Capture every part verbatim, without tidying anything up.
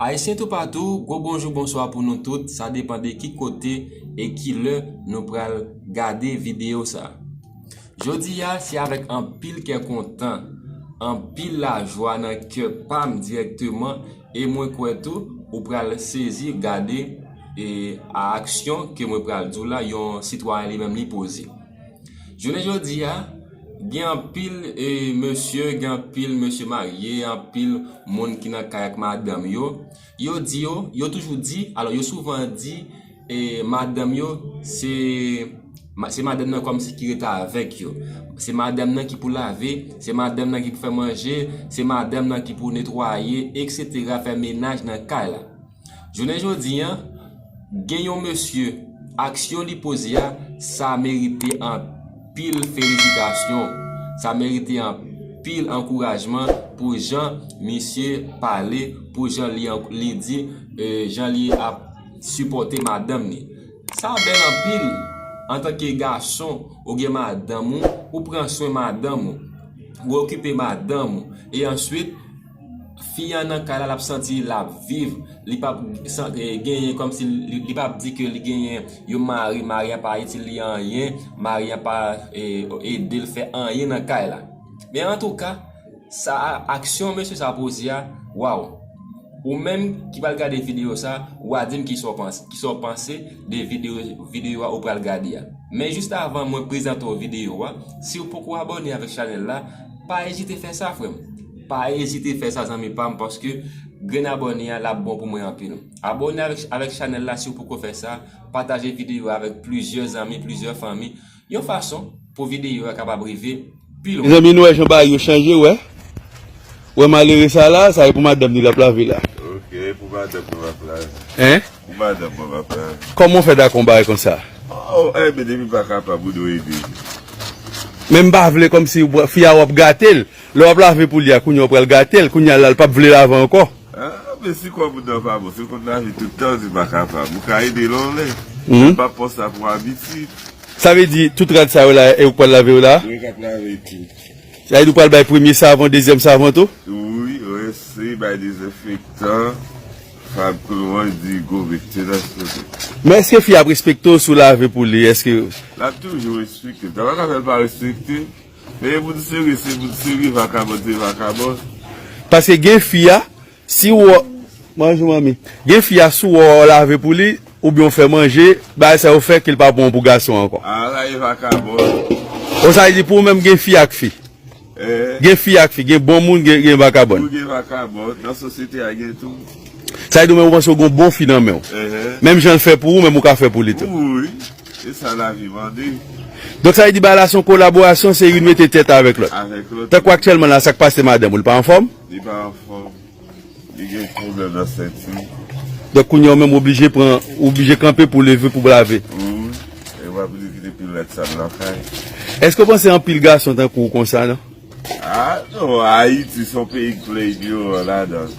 Ayisyen toupatou, gwo bonjou, bonswa pou nou tout. Sa depann de ki kote e ki lè nou pral gade videyo sa. Jodi a, se avèk anpil kè kontan, anpil lajwa nan kè pa m dirèkteman, e mwen kwè tou, ou pral sezi gade e a aksyon ke mwen pral di w la, yon sitwayen li menm li poze. Jounen jodi a, gen anpil e mesye, gen anpil mesye marye, anpil moun ki nan kay ak madanm yo. Yo di yo, yo toujou di, alò yo souvan di, e madanm yo, se, ma- se madanm nan kòmsi ki rete avèk yo. Se madanm nan ki pou lave, se madanm nan ki pou fè manje, se madanm nan ki pou netwaye, eksetera, fè menaj nan kay la. Jounen jodi a, gen yon mesye, aksyon li poze a, sa merite anpil felisitasyon, sa merite anpil ankourajman pou jan misye pale, pou jan li, li di, e, jan li ap sipòte madanm li. Sa bèl anpil, antanke gason, ou gen madanm ou, ou pran swen madanm ou, ou okipe madanm ou, e answit, fi an nan kay la, l ap santi l ap viv, li p ap san- e, genyen kòmsi li, li p ap di ke li genyen yon mari, mari an pa itil li anyen, mari an pa e, ede l fè anyen nan kay la. Men antouka, sa a, aksyon mesye sa poze a, waw. Ou menm ki pral gade videyo sa, w a di m kisa w panse, kisa w panse de videyo, videyo a ou pral gade a. Men jis avan mwen prezante w videyo a, si w poko abòne avèk chanèl la, pa ezite fè sa, frè m. Pa ezite fè sa, zanmi pa m, paske grenn abòne a, l ap bon pou mwen anpil. Abòne avèk, avèk chanèl la si w poko fè sa, pataje videyo a avèk plizyè zanmi, plizyè fanmi, yon fason pou videyo a kapab rive pi lwen. Mezanmi, nou wè jan bagay yo chanje, wè. Wè malere sa la, sa e pou madanm li l ap lave la. Ok, pou madanm mwen m ap lave. Hein? Pou madanm mwen m ap lave. Kòman w fè dakò yon bagay konsa? Oh, eh, men depi m pa kapab, ou dwe ede m. Men m pa vle kòmsi w- fi a w ap gate l. Lè w ap lave pou li a, kounye a w pral gate l, kounye a la l p ap vle lave ankò. Ah, men si kò moun nan pa bon, si l konn lave tout tan, li pa kapab. Ou ka ede l yon lè. Mhm. M pa pran sa pou abitid. Sa vle di, tout rad sa yo la, e ou k pral lave yo la? Wi, k ap lave tou. Sa vle di ou pral bay premye savon, dezyèm savon tou? Wi, wi, se bay dezenfektan, fab klowòd, digo, mete nan sou. Men èske fi a ap respekte w si w lave pou li? Èske L ap toujou respekte m. Sa pa ka fè l pa respekte m. Men e moun serye, se moun serye, vakabòn, se vakabòn. Paske gen fi a, si w wè, bonjou manmi. Gen fi a, si w wè w lave pou li, oubyen w fè manje, bagay sa yo fè ke l pa bon pou gason ankò. A, la e vakabòn. Bon, sa vle di pou ou menm gen fi ak fi. Eh. Gen fi ak fi, gen bon moun, gen, gen vakabòn. Ou gen vakabòn, nan sosyete a gen tou. Sa vle di ou menm ou panse w gen yon bon fi nan men w. Eh. Menm jan l fè pou ou, menm ou ka fè pou li tou. Wi, e sa lavi mande. Donk sa vle di bagay la se yon kolaborasyon, se youn mete tèt avèk lòt. Avèk lòt. Tankou aktyèlman la, sa k pase madanm ou, li pa anfòm? Li pa anfòm. Li gen pwoblèm nan senti. Donk kounye a ou menm ou oblije pran, ou oblije kanpe pou leve pou lave. Wi. E w ap li kite pil rad sal nan kay. Èske w panse anpil gason tankou w konsa, non? Ah, non, Ayiti se yon peyi k plen ignoran ladan.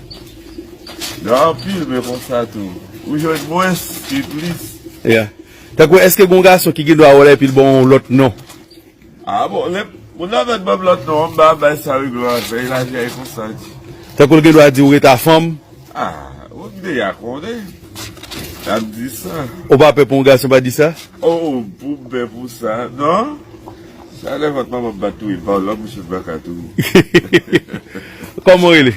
Gen anpil, men konsa tou. Ou jwenn mwens ki plis. Yeah. Tankou, èske gen yon gason ki gen dwa wè w la epi l ba w yon lòt non? Ah bon, lè moun nan mèt ban m lòt non an, m pa bay sa regle afè, lavi a e konsa di. Tankou l gen dwa di ou ret a fanm? Ah, ou deja konnen. L ap di sa. Ou pa pè pou yon gason pa di sa? Oh, pou m pè pou sa, non. Sa lè vant manman m bat tou, e pa w lòm, mouche m pa ka tou. Kòman w rele?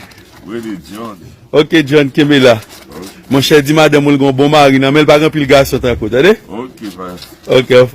Mwen rele John. Ok, John, kenbe la. Ok. Monchè, di madanm ou l gen yon bon mari nan men l, pa gen anpil gason tankou w, tande? Ok, pas. Ok, anfòm.